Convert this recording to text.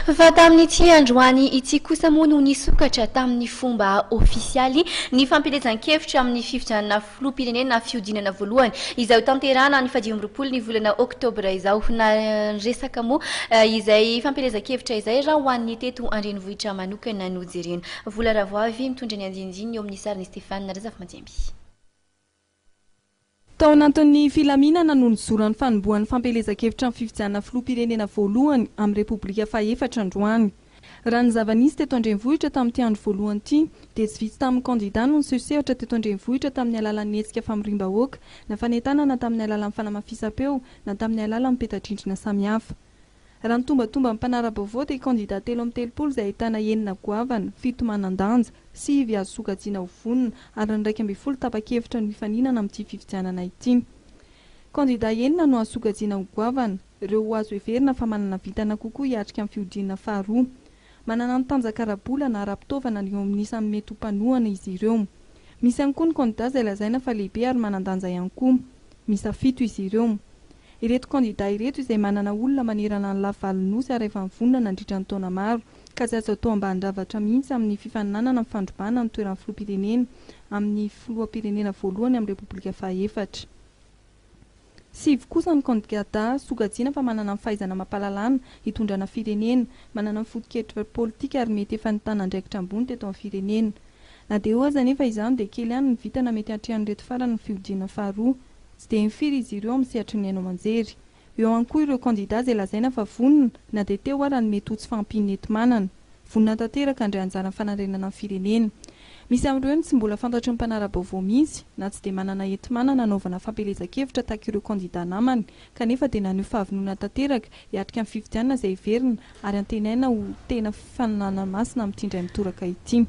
Fa tamin'ity androany ity kosa moa no nisokatra tamin'ny fomba ofisialy ny fampielezan-kevitra amin'ny fifidianana filoham-pirenena fihodinana voalohany izay ho tanterahana ny faha-25 ny volana oktobra izao. Naresaka moa izay fampielezan-kevitra izay raha ho an'ny teto an-drenivohitra manokana no jerena. Vola Ravoavy mitondra ny andinindininy eo amin'ny sarin'i Stéphane Razafimandimby. Tao anatin'ny filaminana no nizoran'ny fanombohan'ny fampielezan-kevitra amin'ny fifidianana filoham-pirenena voalohany amin'ny Repoblika fahefatra androany. Raha ny zava-nisy teto an-drenivohitra tamin'ity andro voalohany ity dia tsy vitsy tamin'ny kandida no niseho sehatra teto an-drenivohitra tamin'ny alalan'ny hetsika famoriam-bahoaka na fanentanana tamin'ny alalan'ny fanamafisam-peo na tamin'ny alalan'ny peta-drindrina samihafa. Raha ny tombatomban'ny mpanara-baovao dia kandida 33 izay ahitana enina goavana, fito manan-danja, sivy azo sokajiana ho vonona ary ny 11 tapa-kevitra no hifaninana amin'ity fifidianana ity. Kandida enina no azo sokajiana ho goavana, ireo ho azo heverina fa manana vintana kokoa hiatrika ny fihodinana faharoa. Manana ny tanjaka ara-bola na ara-pitaovana eo amin'ny isan'ny mety ho mpanohana izy ireo. Misy ihany koa ny kandida izay lazaina fa lehibe ary manan-danja ihany koa. Miisa fito izy ireo. Ireto kandida ireto izay manana olona manerana ny lafy valon'ny Nosy ary efa nivonona nandritra ny taona maro, ka tsy azo atao ambanin-javatra mihitsy amin'ny fifaninanana ny fandrobana ny toeran'ny filoham-pirenena amin'ny filoham-pirenena voalohany amin'ny Repoblika fahaefatra. Sivy kosa ny kandida sokajiana fa manana ny fahaizana amam-pahalalana hitondrana firenena, manana ny foto-kevitra politika ary mety efa nitana andraikitra ambony teto amin'ny firenena. Na dia eo aza anefa izany dia kely ihany ny vintana mety hatrehan'ireto farany ny fihodinana faharoa. Tsy dia mifiry izy ireo amin'ny sehatry ny haino aman-jery. Eo ihany koa ireo kandida izay lazaina fa vonona na dia teo ara ny mety ho tsy fahampian'ny enti-manana. Vonona tanteraka handray anjara amin'ny fanarenana ny firenena. Misy amin'ireo ny tsy mbola fantatry ny mpanara-baovao mihitsy na tsy dia manana enti-manana hanaovana fampielezan-kevitra tahaka ireo kandida namany kanefa dia naneho fahavononana tanteraka hiatrika ny fifidianana izay heverina ary antenaina ho tena fifaninanana masina amin'ity indray mitoraka ity.